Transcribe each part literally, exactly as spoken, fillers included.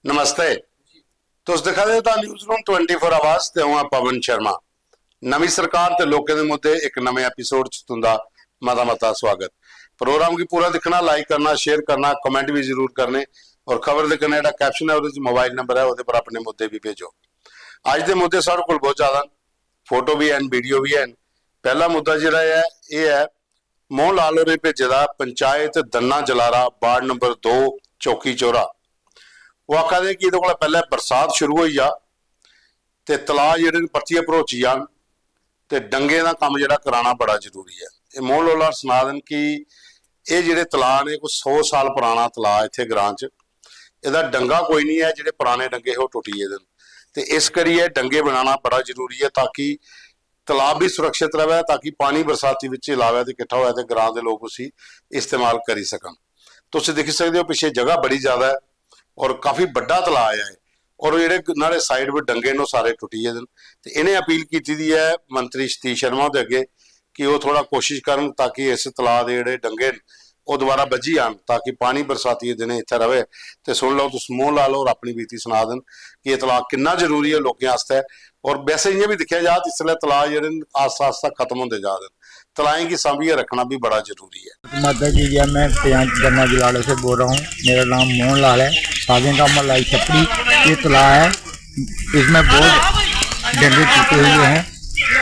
नमस्ते। तुस दिक्खा दे ओ the news room twenty four आवाज ते अ'ऊं आं पवन शर्मा। नमीं सरकार ते लोकें दे मुद्दे इक नमें एपिसोड च तुं'दा मता मता स्वागत। प्रोग्राम गी पूरा दिक्खना, लाइक करना, शेयर करना, कमेंट बी जरूर करने और खबर दे कन्नै जेह्ड़ा कैप्शन ऐ ओह्दे च मोबाइल नंबर ऐ, ओह्दे पर अपने मुद्दे बी भेजो। अज्ज दे मुद्दे साढ़े कोल बहुत ज्यादा न, फोटो बी हैन, वीडियो बी हैन। पैह्ला मुद्दा जेह्ड़ा ऐ, एह् ऐ मोहन लाल होरें भेजे दा पंचायत दन्ना जलारा, वार्ड नंबर दो, चौकी चौरा। ओह् आखा दे कि एह्दे कोला पैह्लें बरसात शुरू होई जा ते तलाऽ जेह्ड़े न परतियै भरोची जान ते डंगे दा कम्म जेह्ड़ा कराना बड़ा जरूरी ऐ। एह् मोहन लाल होर सना दे न कि एह् जेह्ड़े तलाऽ न, एह् कोई सौ साल पराना तलाऽ इत्थै ग्रां च, एह्दा डंगा कोई निं ऐ, जेह्ड़े पराने डंगे हे ओह् टुट्टी गेदे न। ते इस करियै डंगे बनाना बड़ा जरूरी ऐ ताकि तलाऽ बी सुरक्षत र'वै, ताकि पानी बरसाती बिच्च लावै ते किट्ठा होऐ ते ग्रां दे लोक उसी इस्तेमाल करी सकन। तुस दिक्खी सकदे ओ पिच्छे जगह बड़ी ज्यादा ऐ और काफी बड्डा तलाऽ ऐ एह्, और जेह्ड़े न्हाड़े साइड पर डंगे न ओह् सारे टुट्टी गेदे न। ते इ'नें अपील कीती दी ऐ मंत्री सतीश शर्मा हुंदे अग्गें कि ओह् थोह्ड़ा कोशिश करन ताकि इस तलाऽ दे जेह्ड़े डंगे न ओह् दोबारा बज्झी जान ताकि पानी बरसाती दे दिनें इत्थै र'वै। ते सुन लैओ तुस, मोहन लाल होर अपनी बीती सना दे न कि एह् तलाऽ किन्ना जरूरी ऐ लोकें आस्तै। और वैसे इ'यां बी दिक्खेआ जा ते इसलै तलाऽ जेह्ड़े न आस्ता आस्ता खत्म होंदे जा दे न। तलाएं गी सांभियै रक्खना बी बड़ा जरूरी ऐ। माता जी, मैं पंचायत गन्ना जलाड़े से बोल रहा हूँ। मेरा नाम मोहन लाल है। साजें का मोहल्ला छपड़ी, ये तालाब है, इसमें बहुत डंगे टूटे हुए हैं।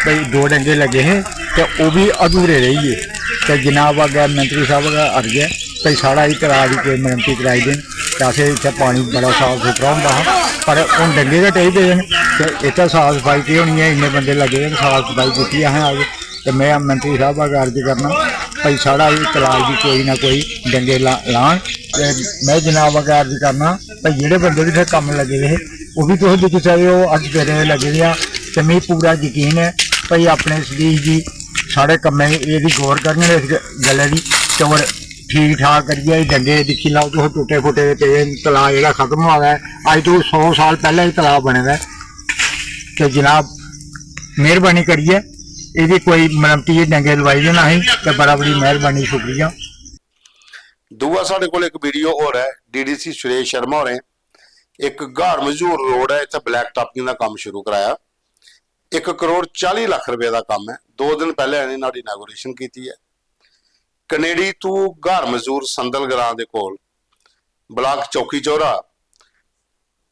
भाई, दो डंगे लगे हैं तो वो भी अधूरे रह गए। तो जनाब अगर मंत्री साहब अगर अर्ज ऐ, भाई, साढ़ा ही तालाब दी कोई मरम्मती कराई देन, ते असें इत्थै पानी बड़ा साफ सुथरा होंदा हा, पर हून डंगे गै ढेई पेदे न, ते इत्थै साफ सफाई केह् होनी ऐ, इन्ने बंदे लग्गे दे न, साफ सफाई कीती असें अज्ज। ते में मंत्री साहब अग्गें अर्ज करना, भाई, साढ़ा बी तलाब दी कोई ना कोई डंगे ला-, लान। ते में जनाब अग्गें अर्ज करना, भाई, जेह्ड़े बंदे बी इत्थै कम्म लग्गे दे हे, ओह् बी तुस दिक्खी सकदे ओ, अज्ज पेरे दे लग्गे दे आ। ते मिगी पूरा यकीन ऐ, भाई, अपने सतीश जी साढ़े कम्मै गी, एह्दी गौर करङन इस ग-, गल्लै दी। ते होर ठीक ठाक करियै एह् डंगे दिक्खी लैओ तुस, टुट्टे फुट्टे दे पेदे न, तलाऽ जेह्ड़ा खत्म होआ दा ऐ। अज्ज तो सौ साल पैह्लें एह् तलाऽ बने दा ऐ। ते जनाब, मेहरबानी करियै एह्दी कोई मरम्मती, एह् डंगे लुआई देन असें, ते बड़ा बड़ी मेहरबानी, शुक्रिया। दूआ साढ़े कोल इक वीडियो होर ऐ, डीडीसी सुरेश शर्मा होरें इक ग्हार मजूर रोड ऐ, इत्थै ब्लैक टॉपिंग दा कम्म शुरू कराया। इक करोड़ चाली लक्ख रपेऽ दा कम्म ऐ। दो दिन पैह्लें इ'नें न्हाड़ी इनागुरेशन कीती ऐ। कनेडी to ग्हार मजूर संदल ग्रां दे कोल ब्लाक चौकी चौरा,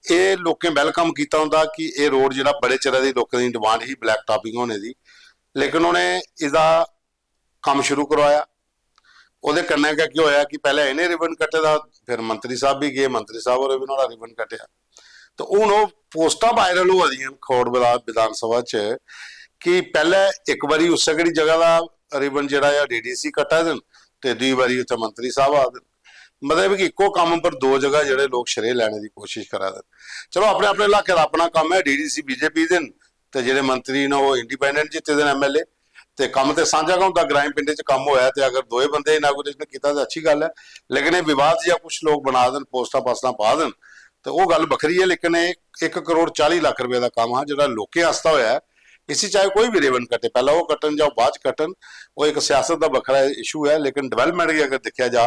एह् लोकें वैलकम कीता होंदा कि एह् रोड जेह्ड़ा बड़े चिरै दी लोकें दी डिमांड ही ब्लैक टॉपिंग होने दी, लेकिन उ'नें इसदा कम्म शुरू करोआया। ओह्दे कन्नै गै केह् होएआ कि पैह्लें इ'नें रिबन कट्टे दा, फिर मंत्री साहब बी गे, मंत्री साहब होरें बी नुहाड़ा रिबन कट्टेआ। ते हून ओह् पोस्टां वायरल होआ दियां न खरौड़ विधा-, विधानसभा च कि पैह्लें इक बारी उस्सै केह्ड़ी जगह दा रिबन जेह्ड़ा ऐ डीडीसी कट्टा दे न ते दूई बारी उत्थै मंत्री साहब आ दे न। मतलब कि इक्को कम्म पर दो जगह जेह्ड़े लोक श्रेय लैने दी कोशिश करा दे न। चलो, अपने अपने इलाके दा अपना कम्म ऐ, डीडीसी बीजेपी दे न ते जेह्ड़े मंत्री न ओह् इंडिपेंडेंट जित्ते दे न एमएलए। ते कम्म ते सांझा गै होंदा, ग्राएं पिंडें च कम्म होऐ ते अगर दोए बंदे इनागुरेशन कीता ते अच्छी गल्ल ऐ, लेकिन एह् विवाद जिहा कुछ लोक बना दे न, पोस्टां पास्टां पा दे न, ते ओह् गल्ल बक्खरी ऐ। लेकिन एह् इक करोड़ चाली लक्ख रपेऽ दा कम्म हा जेह्ड़ा लोकें आस्तै होएआ ऐ। इसी चाहे कोई बी रिबन कट्टे, पैह्लें ओह् कट्टन जां बाद च कट्टन, ओह् इक सियासत दा बक्खरा इशू ऐ, लेकिन डेवलपमेंट गी अगर दिक्खेआ जा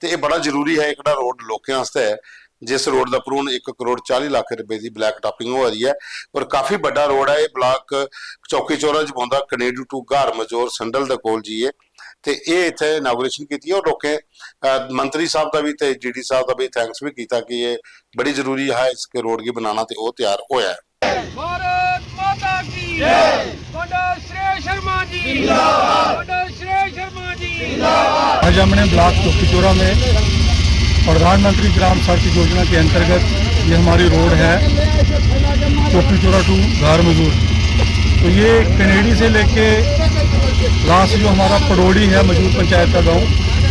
ते एह् बड़ा जरूरी ऐ। एह्कड़ा रोड लोकें आस्तै ऐ, जिस रोड दा भरून इक करोड़ चाली लक्ख रपेऽ दी ब्लैक टॉपिंग होआ दी ऐ और काफी बड्डा रोड ऐ एह्। ब्लाक चौकी चौरा च पौंदा, कनेडू to ग्हार मजोर संडल दे कोल जाइयै, ते एह् इत्थै इनागुरेशन कीती और लोकें, अ, मंत्री साहब दा बी ते जीडी साहब दा बी थैंक्स बी कीता कि एह् बड़ी जरूरी हा इस रोड गी बनाना ते ओह् त्यार होआ ऐ। भारत माता की जय। पंडित श्रेय शर्मा जी जिंदाबाद। पंडित श्रेय शर्मा जी जिंदाबाद। आज हमने ब्लॉक चौकीचोरा में प्रधानमंत्री ग्राम सड़क योजना के अंतर्गत ये हमारी रोड है चौकीचोरा to ग्हार मजूर। तो ये कनेडी से लेके लास्ट जो हमारा पडोड़ी है, मजूर पंचायत का गांव,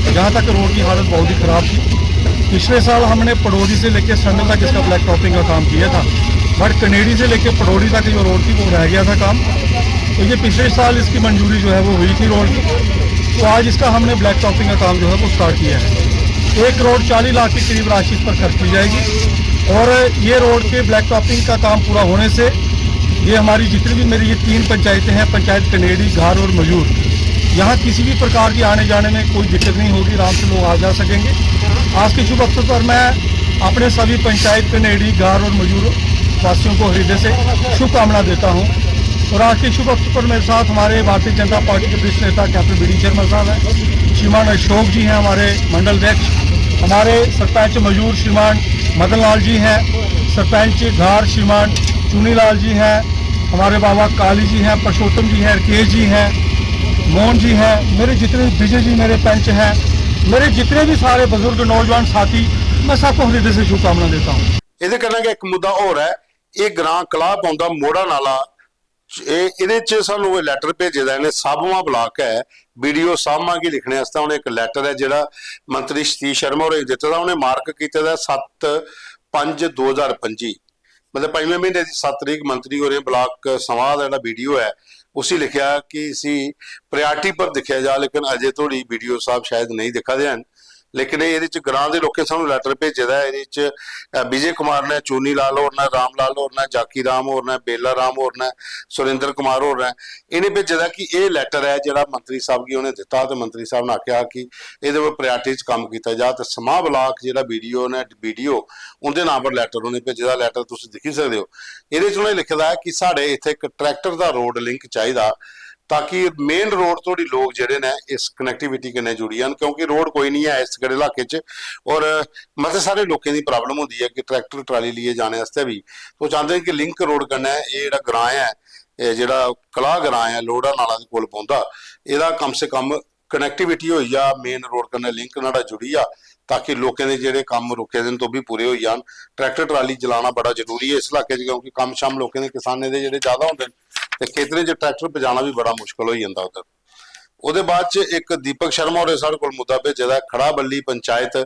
यहाँ तक रोड की हालत बहुत ही खराब थी। पिछले साल हमने पडोरी से लेके संडल तक इसका ब्लैक टॉपिंग का काम किया था, बट कनेडी से लेके पडोरी तक जो रोड थी वो रह गया था काम। तो ये पिछले साल इसकी मंजूरी जो है वो हुई थी रोड की, तो आज इसका हमने ब्लैक टॉपिंग का काम जो है वो स्टार्ट किया है। एक करोड़ चालीस लाख के करीब राशि इस पर खर्च की जाएगी और ये रोड के ब्लैक टॉपिंग का काम पूरा होने से ये हमारी जितनी भी मेरी ये तीन पंचायतें हैं, पंचायत कनेडी, ग्हार और मजूर, यहाँ किसी भी प्रकार की आने जाने में कोई दिक्कत नहीं होगी, आराम से लोग आ जा सकेंगे। आज के शुभ अवसर पर मैं अपने सभी पंचायत के नेड़ी गार और मजूर वासियों को हृदय से शुभकामना देता हूं। और आज के शुभ अवसर पर मेरे साथ हमारे भारतीय जनता पार्टी के वरिष्ठ नेता कैप्टन बी डी शर्मा साहब हैं, श्रीमान अशोक जी हैं हमारे मंडल अध्यक्ष, हमारे सरपंच मजूर श्रीमान मदन लाल जी हैं, सरपंच गार श्रीमान चुनी लाल जी हैं, हमारे बाबा काली जी हैं, पुरुषोत्तम जी हैं, राकेश जी हैं, मोहन जी हैं, मेरे जितने विजय जी मेरे पंच हैं, मेरे जितने भी सारे बुजुर्ग नौजवान साथी, मैं सबको हृदय से शुभकामना देता हूँ। ਇਹਦੇ ਕਰਾਂਗੇ ਇੱਕ ਮੁੱਦਾ ਹੋਰ ਹੈ। ਇਹ ਗ੍ਰਾਮ ਕਲਾਹ ਪੌਂਦਾ ਮੋੜਾ ਨਾਲਾ, ਇਹ ਇਹਦੇ ਚ ਸਾਨੂੰ ਇਹ ਲੈਟਰ ਭੇਜੇ ਦਾ ਇਹਨੇ, ਸਾਬਮਾ ਬਲਾਕ ਹੈ, ਬੀਡੀਓ ਸਾਬਮਾ ਕੀ ਲਿਖਣੇ ਵਾਸਤੇ ਉਹਨੇ ਇੱਕ ਲੈਟਰ ਹੈ ਜਿਹੜਾ ਮੰਤਰੀ ਸਤੀਸ਼ ਸ਼ਰਮਾ ਹੋਰੇ ਦਿੱਤਾ ਦਾ। ਉਹਨੇ ਮਾਰਕ ਕੀਤਾ ਦਾ ਸੱਤ ਪੰਜ ਦੋ ਹਜ਼ਾਰ ਪੰਜੀ, ਮਤਲਬ ਪੰਜਵੇਂ ਮਹੀਨੇ ਦੀ ਸੱਤ ਤਰੀਕ। ਮੰਤਰੀ ਹੋਰੇ ਬਲਾਕ ਸਮਾਹ ਦਾ ਜਿਹੜਾ ਬੀਡੀਓ ਹੈ, ਉਸੇ ਲਿਖਿਆ ਕਿ ਅਸੀਂ ਪ੍ਰਾਇੋਰਟੀ ਪਰ ਦੇਖਿਆ ਜਾ, ਲੇਕਿਨ ਅਜੇ ਥੋੜੀ ਬੀਡੀਓ ਸਾਹਿਬ ਸ਼ਾਇਦ ਨਹੀਂ ਦਿਖਾ ਦੇ ਹਨ। ਲੇਕਿਨ ਇਹਦੇ ਚ ਗ੍ਰਾਮ ਦੇ ਲੋਕਾਂ ਸਾਨੂੰ ਲੈਟਰ ਭੇਜੇ ਦਾ। ਇਹਦੇ ਚ ਅ, ਵਿਜੇ ਕੁਮਾਰ ਨੇ, ਚੂਨੀ ਲਾਲ ਹੋਰਾਂ ਨੇ, ਰਾਮ ਲਾਲ ਹੋਰਾਂ ਨੇ, ਜਾਕੀ ਰਾਮ ਹੋਰਾਂ ਨੇ, ਬੇਲਾ ਰਾਮ ਹੋਰਾਂ ਨੇ, ਸੁਰਿੰਦਰ ਕੁਮਾਰ ਹੋਰਾਂ ਨੇ, ਇਹਨੇ ਭੇਜੇ ਦਾ ਕਿ ਇਹ ਲੈਟਰ ਹੈ ਜਿਹੜਾ ਮੰਤਰੀ ਸਾਹਿਬ ਕੀ ਉਹਨੇ ਦਿੱਤਾ ਤੇ ਮੰਤਰੀ ਸਾਹਿਬ ਨੇ ਆਖਿਆ ਕਿ ਇਹਦੇ ਉੱਪਰ ਪ੍ਰਾਇੋਰਟੀ ਚ ਕੰਮ ਕੀਤਾ ਜਾ। ਤੇ ਸਮਾਹ ਬਲਾਕ ਜਿਹੜਾ ਬੀਡੀਓ ਨੇ, ਬੀਡੀਓ ਉਹਦੇ ਨਾਂ ਪਰ ਲੈਟਰ ਉਹਨੇ ਭੇਜੇ ਦਾ। ਲੈਟਰ ਤੁਸੀਂ ਦਿਖੀ ਸਕਦੇ ਹੋ। ਇਹਦੇ ਚ ਉਹਨੇ ਲਿਖਿਆ ਹੈ ਕਿ ਸਾਡੇ ਇੱਥੇ ਇੱਕ ਟਰੈਕਟਰ ਦਾ ਰੋਡ ਲਿੰਕ ਚਾਹੀਦਾ, ਤਾਂ ਕਿ ਮੇਨ ਰੋਡ ਤੋਂ ਹੀ ਲੋਕ ਜਿਹੜੇ ਨੇ ਇਸ ਕਨੈਕਟੀਵਿਟੀ ਕਨੇ ਜੁੜੀ ਜਾਣ, ਕਿਉਂਕਿ ਰੋਡ ਕੋਈ ਨਹੀਂ ਹੈ ਇਸ ਕਿਹੜੇ ਇਲਾਕੇ ਚ। ਔਰ ਮਤੇ ਸਾਰੇ ਲੋਕਾਂ ਦੀ ਪ੍ਰੋਬਲਮ ਹੁੰਦੀ ਹੈ ਕਿ ਟਰੈਕਟਰ ਟਰਾਲੀ ਲਈਏ ਜਾਣੇ ਵਾਸਤੇ ਵੀ। ਉਹ ਚਾਹੁੰਦੇ ਨੇ ਕਿ ਲਿੰਕ ਰੋਡ ਕਨੇ ਇਹ ਜਿਹੜਾ ਗ੍ਰਾਮ ਹੈ, ਇਹ ਜਿਹੜਾ ਕਲਾਹ ਗ੍ਰਾਮ ਹੈ, ਲੋੜਾ ਨਾਲਾ ਦੇ ਕੋਲ ਪਹੁੰਚਦਾ, ਇਹਦਾ ਕਮ ਸੇ ਕਮ ਕਨੈਕਟੀਵਿਟੀ ਹੋਈ ਆ, ਮੇਨ ਰੋਡ ਕਨੇ ਲਿੰਕ ਨਾਲ ਜੁੜੀ ਆ, ਤਾਂ ਕਿ ਲੋਕਾਂ ਦੇ ਜਿਹੜੇ ਕੰਮ ਰੁਕੇ ਦੇ ਨੇ, ਉਹ ਵੀ ਪੂਰੇ ਹੋਈ ਜਾਣ। ਟਰੈਕਟਰ ਟਰਾਲੀ ਚਲਾਉਣਾ ਬੜਾ ਜ਼ਰੂਰੀ ਹੈ ਇਸ ਇਲਾਕੇ 'ਚ, ਕਿਉਂਕਿ ਕੰਮ ਸ਼ਾਮ ਲੋਕਾਂ ਦੇ, ਕਿਸਾਨਾਂ ਦੇ ਜਿਹੜੇ ਜ਼ਿਆਦਾ ਹੁੰਦੇ ਨੇ, ਤੇ ਖੇਤਾਂ 'ਚ ਟਰੈਕਟਰ ਪਜਾਣਾ ਵੀ ਬੜਾ ਮੁਸ਼ਕਲ ਹੋਈ ਜਾਂਦਾ ਉਧਰ। ਉਹਦੇ ਬਾਅਦ 'ਚ ਇੱਕ ਦੀਪਕ ਸ਼ਰਮਾ ਹੋਰੇ ਸਾਡੇ ਕੋਲ ਮੁੱਦਾ ਭੇਜਿਆ ਦਾ, ਖੜਾ ਬੱਲੀ ਪੰਚਾਇਤ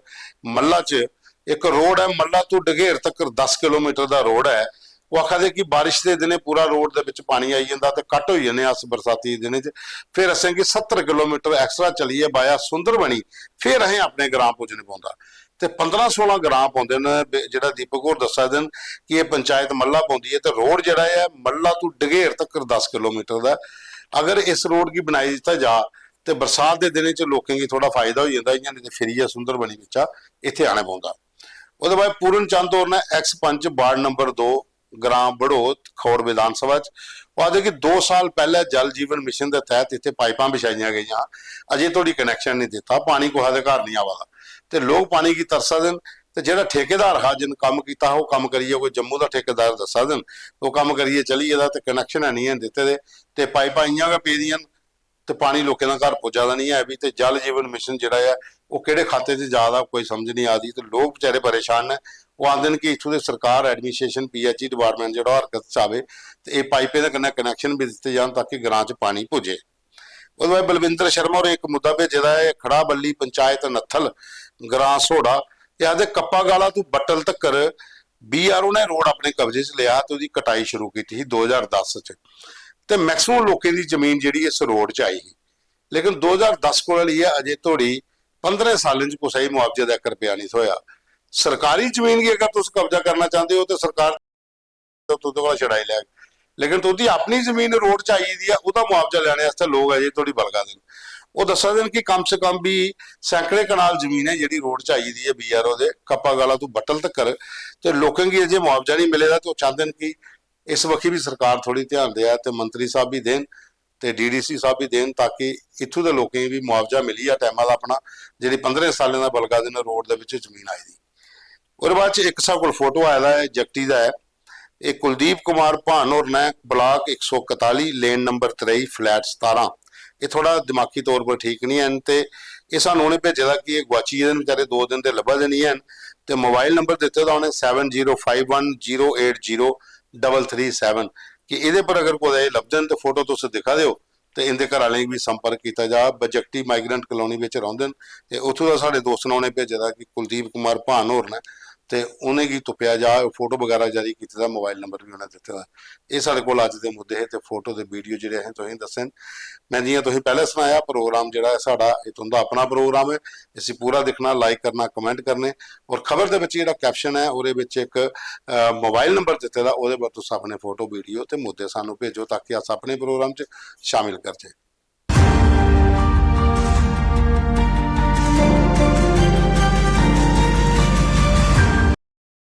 ਮੱਲਾ 'ਚ ਇੱਕ ਰੋਡ ਹੈ, ਮੱਲਾ ਤੋਂ ਡਗੇਰ ਤੱਕ ਦਸ ਕਿਲੋਮੀਟਰ ਦਾ ਰੋਡ ਹੈ। ਉਹ ਆਖਦੇ ਕਿ ਬਾਰਿਸ਼ ਦੇ ਦਿਨੇ ਪੂਰਾ ਰੋਡ ਦੇ ਵਿੱਚ ਪਾਣੀ ਆਈ ਜਾਂਦਾ ਤੇ ਕੱਟ ਹੋਈ ਜਾਂਦੇ ਆ ਇਸ ਬਰਸਾਤੀ ਦਿਨੇ 'ਚ। ਫਿਰ ਅਸੀਂ ਕਿ ਸੱਤਰ ਕਿਲੋਮੀਟਰ ਐਕਸਟਰਾ ਚਲੀਏ ਬਾਇਆ ਸੁੰਦਰਬਣੀ, ਫਿਰ ਅਸੀਂ ਆਪਣੇ ਗ੍ਰਾਮ ਪੁੱਜਣੇ ਪਾਉਂਦਾ। ਤੇ ਪੰਦਰਾਂ ਸੋਲਾਂ ਗ੍ਰਾਮ ਪਾਉਂਦੇ ਨੇ। ਬ- ਜਿਹੜਾ ਦੀਪਕ ਹੋਰ ਦੱਸਦੇ ਨੇ ਕਿ ਇਹ ਪੰਚਾਇਤ ਮੱਲਾ ਪਾਉਂਦੀ ਹੈ ਤੇ ਰੋਡ ਜਿਹੜਾ ਹੈ ਮੱਲਾ ਤੋਂ ਡਗੇਰ ਤੱਕ ਦਸ ਕਿਲੋਮੀਟਰ ਦਾ। ਅਗਰ ਇਸ ਰੋਡ ਕੀ ਬਣਾਈ ਦਿੱਤਾ ਜਾ ਤੇ ਬਰਸਾਤ ਦੇ ਦਿਨੇ 'ਚ ਲੋਕਾਂ ਕੀ ਥੋੜਾ ਫਾਇਦਾ ਹੋ ਜਾਂਦਾ, ਇਹਨਾਂ ਨੇ ਤੇ ਫਿਰ ਇਹ ਸੁੰਦਰਬਣੀ ਵਿੱਚ ਆ, ਇੱਥੇ ਆਣਾ ਪਾਉਂਦਾ। ਉਹਦੇ ਬਾਅਦ ਪੂਰਨ ਚੰਦ ਹੋਰਾਂ ਨੇ, ਐਕਸ ਪੰਚ ਵਾਰਡ ਨੰਬਰ ਦੋ, ਗ੍ਰਾਮ ਬੜੋਤ, ਖੌੜ ਵਿਧਾਨ ਸਭਾ 'ਚ, ਉਹ ਆਖਦੇ ਕਿ ਦੋ ਸਾਲ ਪਹਿਲਾਂ ਜਲ ਜੀਵਨ ਮਿਸ਼ਨ ਦੇ ਤਹਿਤ ਇੱਥੇ ਪਾਈਪਾਂ ਵਿਛਾਈਆਂ ਗਈਆਂ, ਅਜੇ ਥੋੜੀ ਕਨੈਕਸ਼ਨ ਨਹੀਂ ਦਿੱਤਾ, ਪਾਣੀ ਕੋਹਾ ਦੇ ਘਰ ਨਹੀਂ ਆਵਾਦਾ ਤੇ ਲੋਕ ਪਾਣੀ ਕੀ ਤਰਸਦੇ ਨੇ। ਤੇ ਜਿਹੜਾ ਠੇਕੇਦਾਰ ਹਾ, ਜਿਨ ਕੰਮ ਕੀਤਾ, ਉਹ ਕੰਮ ਕਰੀਏ, ਕੋਈ ਜੰਮੂ ਦਾ ਠੇਕੇਦਾਰ ਦੱਸਾ ਦੇਣ, ਉਹ ਕੰਮ ਕਰੀਏ ਚਲੀ ਇਹਦਾ ਤੇ ਕਨੈਕਸ਼ਨ ਹੈ ਨਹੀਂ ਹੈ ਦਿੱਤੇ ਦੇ, ਤੇ ਪਾਈਪਾਂ ਇੰਨੀਆਂ ਕੁ ਪਈ ਦੀਆਂ ਤੇ ਪਾਣੀ ਲੋਕਾਂ ਦਾ ਘਰ ਪੁੱਜਾ ਦਾ ਨਹੀਂ ਹੈ ਵੀ। ਤੇ ਜਲ ਜੀਵਨ ਮਿਸ਼ਨ ਜਿਹੜਾ ਹੈ, ਉਹ ਕਿਹੜੇ ਖਾਤੇ 'ਚ ਜ਼ਿਆਦਾ, ਕੋਈ ਸਮਝ ਨਹੀਂ ਆਦੀ ਤੇ ਲੋਕ ਵਿਚਾਰੇ ਪਰੇਸ਼ਾਨ ਨੇ। ਉਹ ਆਂਦੇ ਨੇ ਕਿ ਇੱਥੋਂ ਦੇ ਸਰਕਾਰ, ਐਡਮਿਨਿਸਟ੍ਰੇਸ਼ਨ, ਪੀਐਚਈ ਡਿਪਾਰਟਮੈਂਟ ਜਿਹੜਾ ਹਰਕਤ 'ਚ ਆਵੇ ਤੇ ਇਹ ਪਾਈਪਾਂ ਦੇ ਕਨੇ ਕਨੈਕਸ਼ਨ ਵੀ ਦਿੱਤੇ ਜਾਣ ਤਾਂ ਕਿ ਗ੍ਰਾਮ 'ਚ ਪਾਣੀ ਪੁੱਜੇ। ਉਹਦੇ ਬਾਅਦ ਬਲਵਿੰਦਰ ਸ਼ਰਮਾ ਹੋਰੇ ਇੱਕ ਮੁੱਦਾ ਭੇਜਿਆ ਦਾ ਹੈ, ਖੜਾ ਬੱਲੀ ਪੰਚਾਇਤ ਨੱਥਲ, ਗ੍ਰਾਮ ਸੋੜਾ, ਇਹ ਆਖਦੇ ਕੱਪਾ ਗਾਲਾ ਤੋਂ ਬੱਟਲ ਤੱਕਰ ਬੀਆਰਓ ਨੇ ਰੋਡ ਆਪਣੇ ਕਬਜ਼ੇ 'ਚ ਲਿਆ ਤੇ ਉਹਦੀ ਕਟਾਈ ਸ਼ੁਰੂ ਕੀਤੀ ਸੀ ਦੋ ਹਜ਼ਾਰ ਦਸ 'ਚ, ਤੇ ਮੈਕਸਿਮਮ ਲੋਕਾਂ ਦੀ ਜ਼ਮੀਨ ਜਿਹੜੀ ਇਸ ਰੋਡ 'ਚ ਆਈ ਸੀ, ਲੇਕਿਨ ਦੋ ਹਜ਼ਾਰ ਦਸ ਕੋਲ ਵਾਲੀ ਹੈ, ਅਜੇ ਥੋੜੀ ਪੰਦਰਾਂ ਸਾਲਾਂ 'ਚ ਕੁਛ ਹੀ ਮੁਆਵਜ਼ੇ ਦਾ ਇੱਕ ਰੁਪਿਆ ਨਹੀਂ ਹੋਇਆ। ਸਰਕਾਰੀ ਜ਼ਮੀਨ ਕੀ ਅਗਰ ਤੁਸੀਂ ਕਬਜ਼ਾ ਕਰਨਾ ਚਾਹੁੰਦੇ ਹੋ ਤੇ ਸਰਕਾਰ ਤੋਂ ਤੁਹਾਡੇ ਕੋਲ ਛਡਾਈ ਲੈ, ਲੇਕਿਨ ਤੁਹਾਡੀ ਆਪਣੀ ਜ਼ਮੀਨ ਰੋਡ 'ਚ ਆਈ ਦੀ ਆ, ਉਹਦਾ ਮੁਆਵਜ਼ਾ ਲੈਣੇ ਵਾਸਤੇ ਲੋਕ ਅਜੇ ਥੋੜੀ ਬਲਗਾ ਦੇ ਨੇ। ਉਹ ਦੱਸਦੇ ਨੇ ਕਿ ਕਮ ਸੇ ਕਮ ਵੀ ਸੈਂਕੜੇ ਕਨਾਲ ਜ਼ਮੀਨ ਹੈ ਜਿਹੜੀ ਰੋਡ 'ਚ ਆਈ ਦੀ ਹੈ ਬੀਆਰਓ ਦੇ, ਕੱਪਾ ਗਾਲਾ ਤੋਂ ਬੱਟਲ ਤੱਕਰ, ਤੇ ਲੋਕਾਂ ਕੀ ਅਜੇ ਮੁਆਵਜ਼ਾ ਨਹੀਂ ਮਿਲੇਦਾ। ਤੇ ਉਹ ਚਾਹੁੰਦੇ ਨੇ ਕਿ ਇਸ ਵਕਤ ਵੀ ਸਰਕਾਰ ਥੋੜੀ ਧਿਆਨ ਦੇ ਤੇ ਮੰਤਰੀ ਸਾਹਿਬ ਵੀ ਦੇਣ ਤੇ ਡੀਡੀਸੀ ਸਾਹਿਬ ਵੀ ਦੇਣ, ਤਾਂ ਕਿ ਇੱਥੋਂ ਦੇ ਲੋਕਾਂ ਨੂੰ ਵੀ ਮੁਆਵਜ਼ਾ ਮਿਲੀ ਆ ਟਾਈਮਾਂ ਦਾ ਆਪਣਾ, ਜਿਹੜੀ ਪੰਦਰਾਂ ਸਾਲਾਂ ਦਾ ਬਲਗਾ ਦੇ ਨੇ ਰੋਡ ਦੇ ਵਿੱਚ ਜ਼ਮੀਨ ਆਈ ਦੀ। ਉਹਦੇ ਬਾਅਦ 'ਚ ਇੱਕ ਸਾਡੇ ਕੋਲ ਫੋਟੋ ਆਇਆ ਹੈ, ਜਗਤੀ ਦਾ ਹੈ। ਇਹ ਕੁਲਦੀਪ ਕੁਮਾਰ ਭਾਨ ਹੋਰਾਂ ਨੇ, ਬਲਾਕ ਇੱਕ ਸੌ ਇਕਤਾਲੀ, ਲੇਨ ਨੰਬਰ ਤੇਈ, ਫਲੈਟ ਸਤਾਰਾਂ। ਇਹ ਥੋੜਾ ਦਿਮਾਗੀ ਤੌਰ 'ਤੇ ਠੀਕ ਨਹੀਂ ਹਨ ਤੇ ਇਹ ਸਾਨੂੰ ਉਹਨੇ ਭੇਜਿਆ ਦਾ ਕਿ ਇਹ ਗਵਾਚੀ ਇਹਦੇ, ਵਿਚਾਰੇ ਦੋ ਦਿਨ ਦੇ ਲੱਭਾ ਦੇ ਨਹੀਂ ਹਨ। ਤੇ ਮੋਬਾਈਲ ਨੰਬਰ ਦਿੱਤੇ ਦਾ ਉਹਨੇ, seven zero five one zero eight zero double three seven, ਕਿ ਇਹਦੇ ਪਰ ਅਗਰ ਕੋਈ ਲੱਭਦੇ ਨੇ ਤੇ ਫੋਟੋ ਤੁਸੀਂ ਦਿਖਾ ਦਿਓ ਤੇ ਇਹਦੇ ਘਰ ਵਾਲਿਆਂ ਵੀ ਸੰਪਰਕ ਕੀਤਾ ਜਾ। ਬਜਕਟੀ ਮਾਈਗ੍ਰੈਂਟ ਕਲੋਨੀ ਵਿੱਚ ਰਹਿੰਦੇ ਨੇ ਤੇ ਉੱਥੋਂ ਦਾ ਸਾਡੇ ਦੋਸਤ ਨੇ ਉਹਨੇ ਭੇਜਿਆ ਦਾ ਕਿ ਕੁਲਦੀਪ ਕੁਮਾਰ ਭਾਨ ਹੋਰਾਂ ਨੇ, ਤੇ ਉਹਨੇ ਕੀ ਤੁਪਿਆ ਜਾ, ਫੋਟੋ ਵਗੈਰਾ ਜਾਰੀ ਕੀਤੀ ਦਾ, ਮੋਬਾਈਲ ਨੰਬਰ ਵੀ ਉਹਨੇ ਦਿੱਤੇ ਦਾ। ਇਹ ਸਾਡੇ ਕੋਲ ਅੱਜ ਦੇ ਮੁੱਦੇ ਹੈ ਤੇ ਫੋਟੋ ਤੇ ਵੀਡੀਓ ਜਿਹੜੇ ਹੈ ਤੁਸੀਂ ਦੱਸੇ ਨੇ। ਮੈਂ, ਜਿਵੇਂ ਤੁਸੀਂ ਪਹਿਲੇ ਸੁਣਾਇਆ, ਪ੍ਰੋਗਰਾਮ ਜਿਹੜਾ ਹੈ ਸਾਡਾ, ਇਹ ਤੁਹਾਡਾ ਆਪਣਾ ਪ੍ਰੋਗਰਾਮ ਹੈ। ਅਸੀਂ ਪੂਰਾ ਦੇਖਣਾ, ਲਾਈਕ ਕਰਨਾ, ਕਮੈਂਟ ਕਰਨੇ, ਔਰ ਖਬਰ ਦੇ ਵਿੱਚ ਜਿਹੜਾ ਕੈਪਸ਼ਨ ਹੈ ਉਹਦੇ ਵਿੱਚ ਇੱਕ ਮੋਬਾਈਲ ਨੰਬਰ ਦਿੱਤੇ ਦਾ, ਉਹਦੇ ਬਾਅਦ ਤੁਸੀਂ ਆਪਣੇ ਫੋਟੋ, ਵੀਡੀਓ ਤੇ ਮੁੱਦੇ ਸਾਨੂੰ ਭੇਜੋ ਤਾਂ ਕਿ ਅਸੀਂ ਆਪਣੇ ਪ੍ਰੋਗਰਾਮ 'ਚ ਸ਼ਾਮਿਲ ਕਰਜੇ।